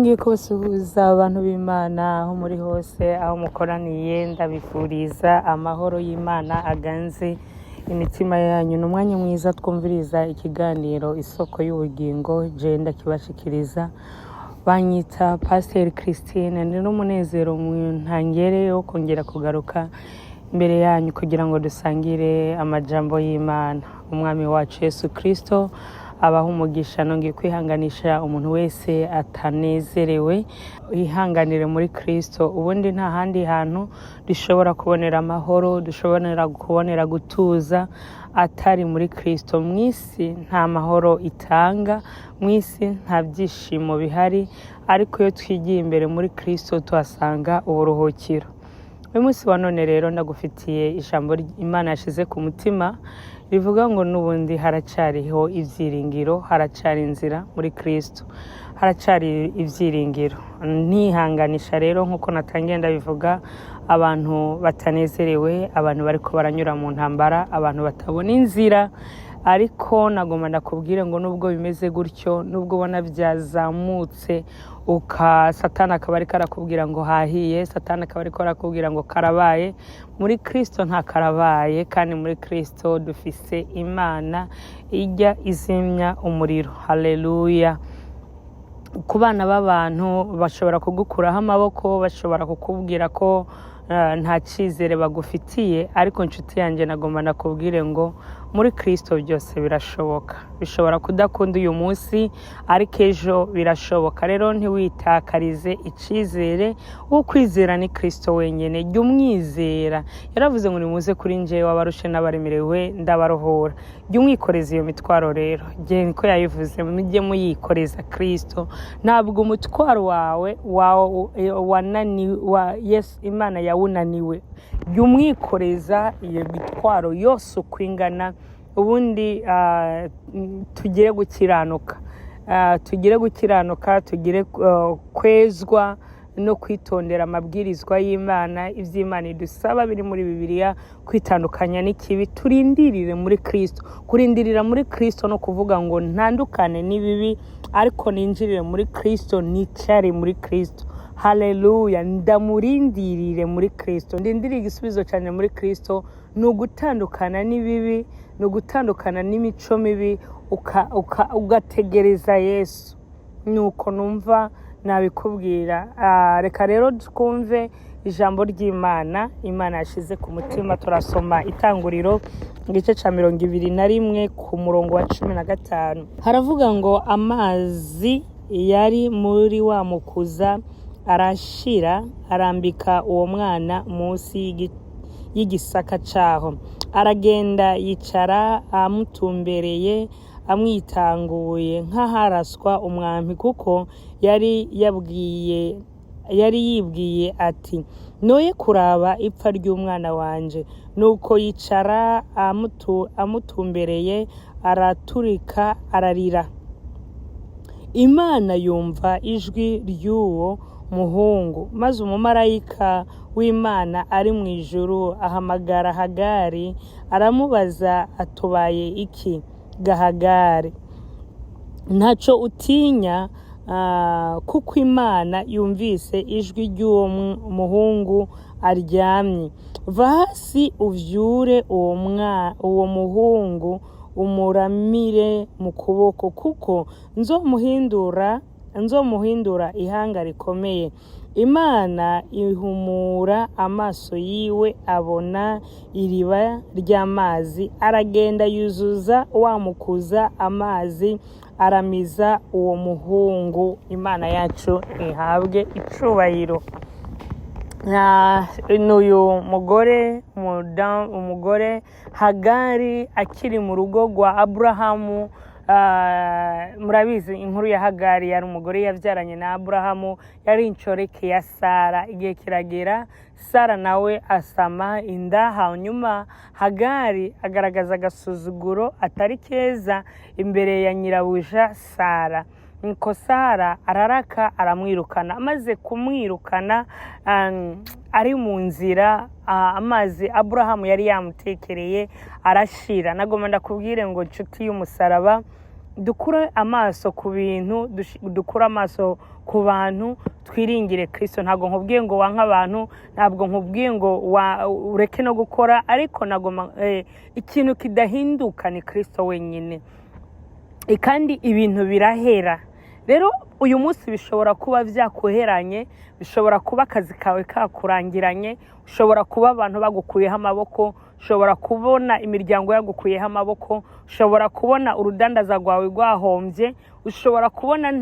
Ngiye kubasuhuza abantu b'Imana aho muri hose, aho mukoraniye, ndabifuriza amahoro y'Imana aganze imitima yanyu. Ni umwanya mwiza twumviriza ikiganiro Isoko y'Ubugingo, je ndakibashikiriza. Banyita Pasiteri Christine. Ni n'umunezero ntangere wo kongera kugaruka imbere yanyu kugira ngo dusangire amajambo y'Imana. Umwami wacu Yesu Kristo abaha umugisha. Nongeye kwihanganisha umuntu wese atanezerewe, yihanganire muri Kristo. Ubundi nta handi hantu dushobora kubonera amahoro, dushobora kubonera gutuza atari muri Kristo. Mu isi nta mahoro itanga, mu isi nta byishimo bihari, ariko iyo twigiye imbere muri Kristo tuhasanga uburuhukiro. Uyu munsi wa none rero ndagufitiye ijambo Imana yashize ku mutima rivuga ngo n'ubundi haracariho ibyiringiro, haracari inzira muri Kristo, haracari ibyiringiro. Ntihanganisha rero, nk'uko natangiye ndabivuga, abantu batanezerewe, abantu bariko baranyura mu ntambara, abantu batabona inzira. Ariko nagomba ndakubwire ngo nubwo bimeze gutyo, nubwo ubona byazamutse, uka Satani akaba ariko arakubwira ngo hahiye, Satani akaba ariko arakubwira ngo karabaye, muri Kristo nta karabaye. Kandi muri Kristo dufise Imana ijya izimya umuriro. Haleluya! Ku bana b'abantu bashobora kugukuraho amaboko, bashobora kukubwira ko nta cyizere bagufitiye, ariko inshuti yanjye, nagomba nakubwire ngo muri Kristo byose birashoboka. Bishobora kudakunda uyu munsi, ariko ejo birashoboka. Rero ntiwitakarize icyizere. Wo kwizera ni Kristo wenyine, jya umwizera. Yaravuze ngo: "Nimuze kuri njyewe abarushe n'abaremerewe, ndabaruhura." Jya umwikoreza iyo mitwaro rero. Jye niko yabivuze, mujye muyikoreza Kristo. Ntabwo umutwaro wawe wananiwe wa Yesu, Imana yawunaniwe. Jya umwikoreza iyo mitwaro yose uko ingana. Ubundi tugire gukiranuka, tugire gukiranuka, tugire kwezwa no kwitondera amabwirizwa y'Imana, iby'Imana idusaba biri muri Bibiliya, kwitandukanya n'ikibi, turindirire muri Kristo. Kurindirira muri Kristo no kuvuga ngo ntandukane n'ibibi, ariko ninjirire muri Kristo, nicare muri Kristo. Haleluya! Ndamurindirire muri Kristo, ndindiriye igisubizo cyane muri Kristo. Ni ugutandukana n'ibibi, ni ugutandukana n'imico mibi, ugategereza Yesu. Nuko numva nabikubwira. Reka rero twumve ijambo ry'Imana Imana yashyize ku mutima. Turasoma Itanguriro, igice cya 21, ku murongo wa 15. Haravuga ngo: "Amazi yari muri wa mukuza arashira, arambika uwo mwana munsi y'igisaka caho, aragenda yicara amutumbereye, amwitanguye nk'aharaswa umwambi, kuko yari yibwiye ati: 'Noye kuraba ipfa ry'umwana wanje.' Nuko yicara amutumbereye, araturika ararira. Imana yumva ijwi ry'uwo muhungu, maze umumarayika w'Imana ari mu ijuru ahamagara Hagari, aramubaza atubaye iki Gahagari? Ntacyo utinya, kuko Imana yumvise ijwi ry'uwo muhungu aryamye. Va hasi uvyure uwo muhungu, umuramire mu kuboko, kuko nzomuhindura ihanga rikomeye." Imana ihumura amaso yiwe, abona iriba ry'amazi, aragenda yuzuza wa mukuza amazi, aramiza uwo muhungu. Imana yacu ihabwe icubahiro. N'uyu mugore, umugore Hagari, akiri mu rugo rwa Aburahamu. Murabizi inkuru ya Hagari. Yari umugore yabyaranye na Aburahamu, yari inshoreke ya Sara. Igihe kiragera, Sara nawe asama inda. Hanyuma Hagari agaragaza agasuzuguro atari keza imbere ya nyirabuja Sara. Nuko Sara araraka, aramwirukana. Amaze kumwirukana, ari mu nzira, amazi Aburahamu yari yamutekereye arashira. Nagomba ndakubwire ngo nshuti y'umusaraba. Dukure amaso ku bintu, dukure amaso ku bantu, twiringire Kirisito. Ntabwo nkubwiye ngo wanke abantu, ntabwo nkubwiye ngo ureke no gukora, ariko nagoma ikintu kidahinduka ni Kirisito wenyine. Kandi ibintu birahera. Rero uyu munsi bishobora kuba byakuheranye, bishobora kuba akazi kawe kakurangiranye, ushobora kuba abantu bagukuyeho amaboko, ushobora kubona imiryango yagukuyeho amaboko, ushobora kubona urudandaza rwawe rwahombye, ushobora kubona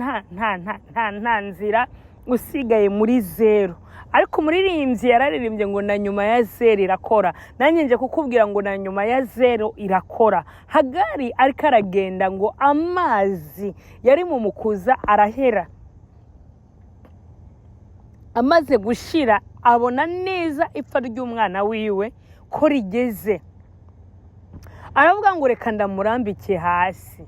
nta nzira, usigaye muri zeru. Ariko umuririmbyi yararirimbye ngo na nyuma ya zeru irakora. Nanjye nje kukubwira ngo na nyuma ya zeru irakora. Hagari ariko aragenda ngo amazi yari mu mukuza arahera. Amaze gushira, abona neza ipfa ry'umwana wiwe ko rigeze. Aravuga ngo reka ndamurambike hasi,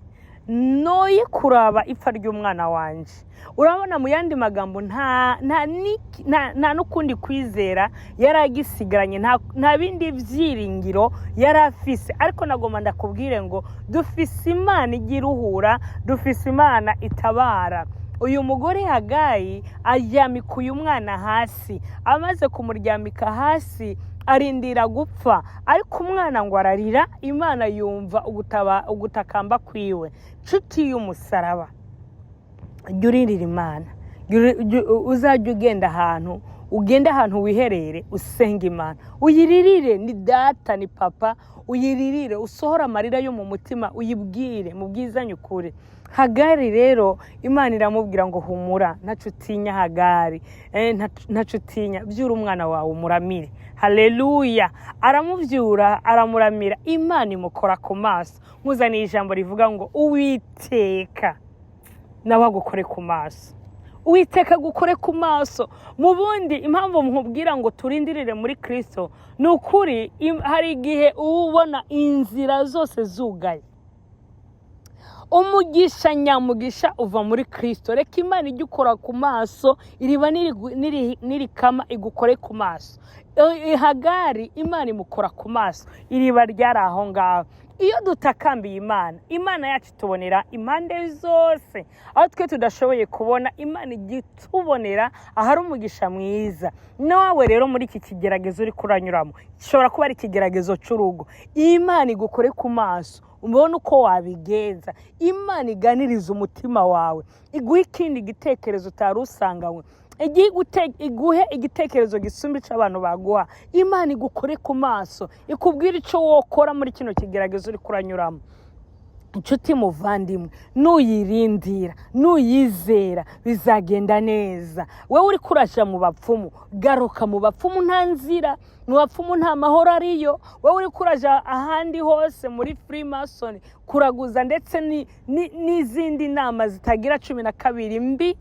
noye kuraba ipfa ry'umwana wanje. Urabona, mu yandi magambo, nta n'ukundi kwizera yari agisigaranye, nta bindi byiringiro yari afise. Ariko nagomba ndakubwire ngo dufise Imana ijya iruhura, dufise Imana itabara. Uyu mugore Hagayi aryamika uyu mwana hasi. Amaze kumuryamika hasi, arindira gupfa, ariko umwana ngo ararira, Imana yumva ugutakamba kwiwe. Nshuti y'umusaraba, jya uririra Imana. Uzajya ugenda ahantu, ugende ahantu wiherere, usenga Imana, uyiririre. Ni data, ni papa, uyiririre, usohore amarira yo mu mutima, uyibwire mu bwizanye ukuri. Hagari rero Imana iramubwira ngo humura, ntaco utinya. Hagari, ntaco utinya, byura umwana wawe umuramire. Haleluya! Aramubyura, aramuramira, Imana imukora ku maso. Nkuzaniye ijambo rivuga ngo Uwiteka nawe agukore ku maso. Uwiteka agukore ku maso. Mu bundi, impamvu nkubwira ngo turindirire muri Kirisito ni ukuri, hari igihe uba ubona inzira zose zugaye. Umugisha nyamugisha uva muri Kirisito. Reka Imana ijye ukora ku maso, iriba nirikama igukore ku maso. Hagari Imana imukora ku maso, iriba ryari aho ngaho. Iyo dutakambiye Imana, Imana yacu itubonera impande zose. Aho twe tudashoboye kubona, Imana ijya itubonera ahari umugisha mwiza. Nawe rero muri iki kigeragezo uri kuranyuramo, gishobora kuba ari ikigeragezo cy'urugo, Imana igukore ku maso, ubone uko wabigenza. Imana iganiriza umutima wawe, iguhe ikindi gitekerezo utari usanganywe, iguhe igitekerezo gisumba icyo abantu baguha. Imana igukore ku maso, ikubwire icyo wokora muri kino kigeragezo uri kuranyuramo. Inshuti muvandimwe, nuyirindira, nuyizera, bizagenda neza. Wowe uri kuraja mu bapfumu, garuka. Mu bapfumu nta nzira, mu bapfumu nta mahoro ariyo. Wowe uri kuraja ahandi hose muri Freemason kuraguza, ndetse n'izindi nama zitagira 12 mbi,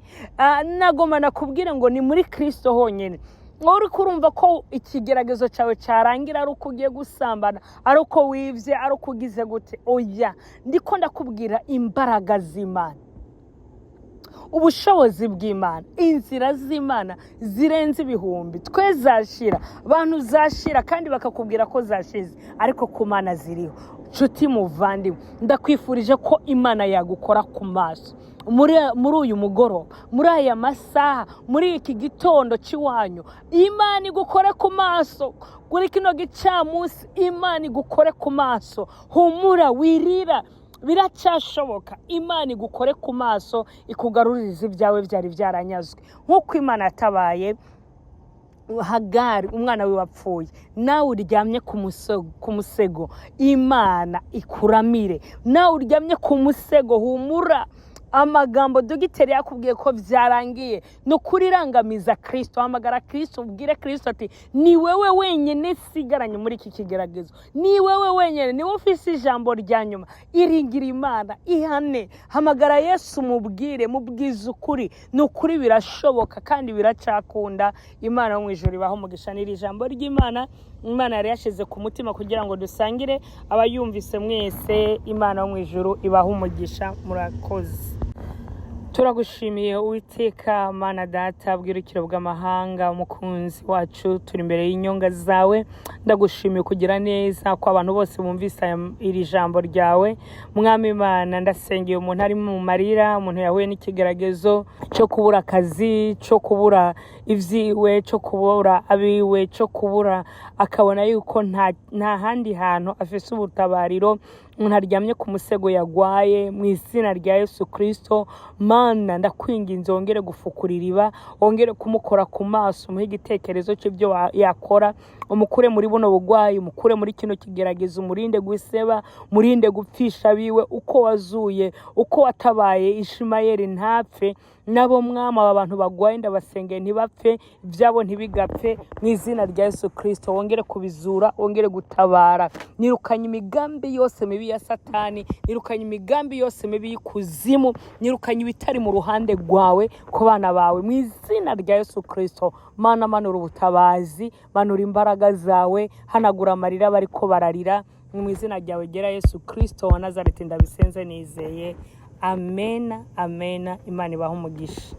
nagoma nakubwire ngo ni muri Kristo honyine. Wowe uri kurumva ko ikigeragezo cyawe cyarangira ari uko ugiye gusambana, ari uko wibye, ari uko ugize gute, oya. Ndiko ndakubwira imbaraga z'Imana, ubushobozi bw'Imana, inzira z'Imana zirenze ibihumbi. Twe zashira, abantu zashira kandi bakakubwira ko zashize, ariko ku Mana ziriho. Nshuti muvandimwe, ndakwifurije ko Imana yagukora ku maso muri uyu mugoroba, muri aya masaha, muri iki gitondo cy'iwanyu. Imana igukore ku maso kuri kino gicamunsi. Imana igukore ku maso. Humura, wirira, biracyashoboka. Imana igukore ku maso, ikugaruririze ibyawe byari byaranyazwe. Nk'uko Imana yatabaye Hagari umwana we wapfuye, nawe uryamye ku musego, Imana ikuramire. Nawe uryamye ku musego, humura. Amagambo dogiteri yakubwiye ko byarangiye, ni ukuri irangamiza Kirisito, hamagara Kirisito, ubwire Kirisito ati ni wowe wenyine sigaranye muri iki kigeragezo, ni wowe wenyine, ni wowe ufise ijambo rya nyuma. Iringira Imana, ihane, hamagara Yesu, mubwire, mubwize ukuri. Ni ukuri birashoboka kandi biracyakunda. Imana yo mu ijuru ibaho umugisha. N'iri jambo ry'Imana Imana yari yashyize ku mutima kugira ngo dusangire, abayumvise mwese, Imana yo mu ijuru ibahe umugisha. Murakoze. Turagushimiye Uwiteka Mana Data bwirukiro bw'amahanga, umukunzi wacu, turi imbere y'inyonga zawe. Ndagushimiye kugira neza ko abantu bose bumvise iri jambo ryawe. Mwami Imana, ndasengeye umuntu ari mu marira, umuntu yahuye n'ikigeragezo cyo kubura akazi, cyo kubura ibyiwe, cyo kubura abiwe, cyo kubura akabona yuko nta handi hantu afise ubutabariro. Umuntu aryamye ku musego yagwaye, mu izina rya Yesu Kristo, Mana, ndakwinginze wongere gufukura iriba, wongere kumukora ku maso, umuhe igitekerezo cy'ibyo yakora, umukure muri buno bugwayi, umukure muri kino kigeragezo, umurinde guseba, umurinde gupfisha abiwe. Uko wazuye, uko watabaye Ishimayeli ntapfe, nabo Mwami, aba bantu bagwaye ndabasengeye ntibapfe, ibyabo ntibigapfe. Mu izina rya Yesu Kristo, wongere kubizura, wongere gutabara. Nirukanye imigambi yose mibi ya Satani, nirukanye imigambi yose mibi y'ikuzimu, nirukanye ibitari mu ruhande rwawe ku bana bawe. Mu izina rya Yesu Kristo, Mana, manura ubutabazi, manura imbaraga zawe, hanagura amarira bariko bararira. Ni mu izina ryawe gera Yesu Kristo wa Nazareti ndabisenze nizeye. Amena, amena. Imana ibahe umugisha.